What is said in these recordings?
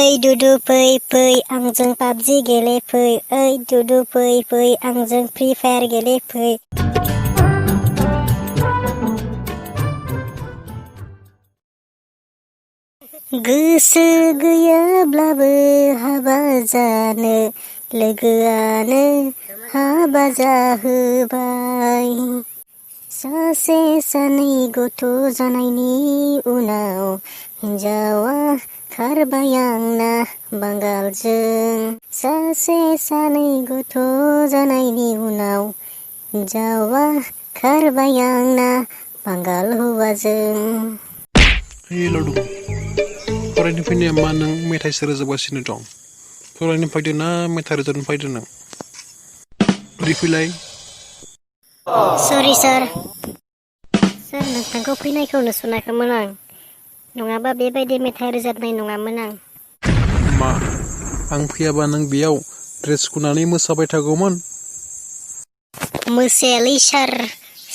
ओइ दुदु फै फै आंजों पाबजि गेले फै ओइ दुदु फै फै आंजों फ्रि फायार गेले फै। गोसो गैयाब्लाबो हाबा जानो लोगोआनो हाबा जाहोबाय। सासे सानै गथ' जानायनि उनाव हिन्जावा खारबाय आंना बांगालजों। सासे सानै गथ' जानायनि उनाव हिन्जावा खारबाय आंना बांगाल हौवाजों। हे लावदुम, फरायनो फैनाया मा नों मेथाइसो रोजाबगासिनो दं? फरायनो फैदों ना मेथाइ रोजाबनो फैदों नों? ओरै फैलाय। सरि सार नोंथांखौ फैनायखौ नुसनाखैमोन आं, नङाबा बेबायदि मेथाइ रोजाबनाय नङामोन आं। मा आं फैयाबा नों बेयाव ड्रेस खुनानै मोसाबाय थागौमोन? मोसायालै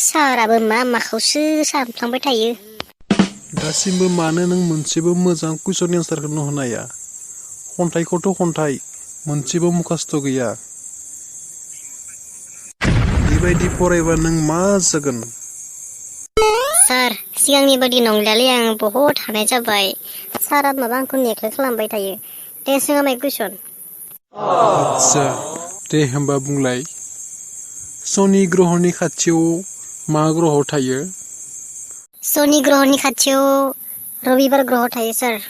साराबो मा माखौसो सानफ्लांबाय थायो। दासिमबो मानो नों मोनसेबो मोजां कुइसननि एन्सारखौनो होनो हाया? खन्थाइखौथ' खन्थाइ, मोनसेबो मुखास्थ' गैया। बेबायदि फरायबा नों मा जागोन? सार सिगांनि बादि नंलियालै, आं बहुद हानाय जाबाय। सारा माबा आंखौ नेग्लेक्ट खालामबाय थायो। दे सोंआ माय कुइसन। आदसा दे होमबा बुंलाय, शनि ग्रहनि खाथियाव मा ग्रह थायो? शनि ग्रहनि खाथियाव रबिबार ग्रह थायो सार।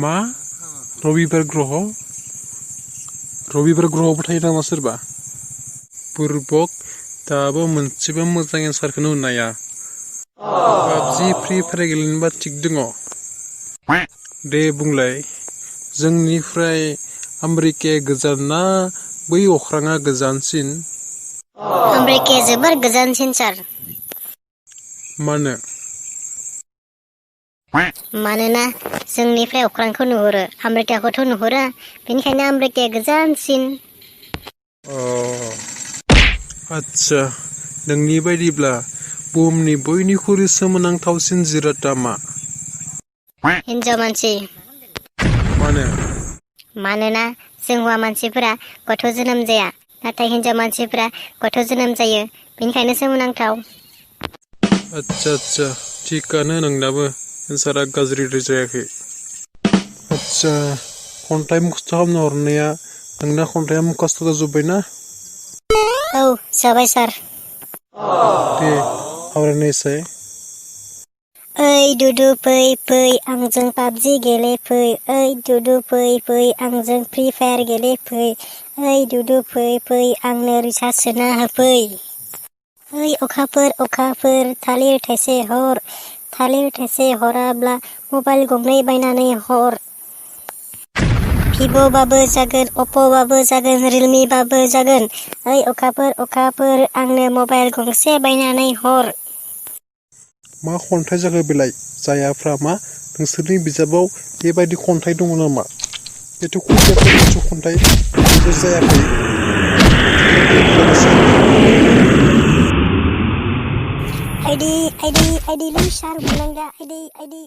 मा रबिबार ग्रह? रबिबार ग्रहआवबो थायो नामा सोरबा? बुरबक, दाबो मोनसेबो मोजां एन्सारखौनो होनो हाया। पाबजि फ्रि फायार गेलेनोबा थिग दङ। दे बुंलाय, जोंनिफ्राय आमेरिकाया गोजान ना बै अख्राङा गोजानसिन? आमेरिकाया जोबोर गोजानसिन सार। मानो? मानोना जोंनिफ्राय अख्रांखौ नुहुरो, आमेरिकाखौथ' नुहुरा, बेनिखायनो आमेरिकाया गोजानसिन। आदसा, नोंनि बायदिब्ला बुहुमनि बयनिख्रुइ सोमोनांथावसिन जिरादआ मा? हिन्जाव मानसि। मानो? मानोना जों हौवा मानसिफोरा गथ' जोनोम जाया, नाथाय हिन्जाव मानसिफोरा गथ' जोनोम जायो, बेनिखायनो सोमोनांथाव। आदसा थिगानो, नोंनाबो एन्सारा गाज्रि जायाखै। आदसा, खन्थाइ मुखस्थ' खालामनो हरनाया नोंना खन्थाइया मुखस्थ' जाजोब्बायना? औ जाबाय सार। दे आवरायनायसाय। ओइ दुदु फै फै आंजों पाबजि गेले फै ओइ दुदु फै फै आंजों फ्रि फायार गेले फै ओइ दुदु फै फै आंनो रिचार्ज सोना होफै। ओइ अखाफोर थालिर थाइसे हराब्ला मबाइल गंनै बायनानै हर। भिभ'बाबो जागोन, अप्प'बाबो जागोन, रियेलमिबाबो जागोन। ओइ अखाफोर आंनो मबाइल गंसे बायनानै हर। मा खन्थाइ जाखो बेलाय? जायाफ्रा मा नोंसोरनि बिजाबाव बेबायदि खन्थाइ दङ नामा? बेथ' खुदियाफोरनिसो खन्थाइ, बेबो जायाखै। आइदि लै सार बुंनांला आइदि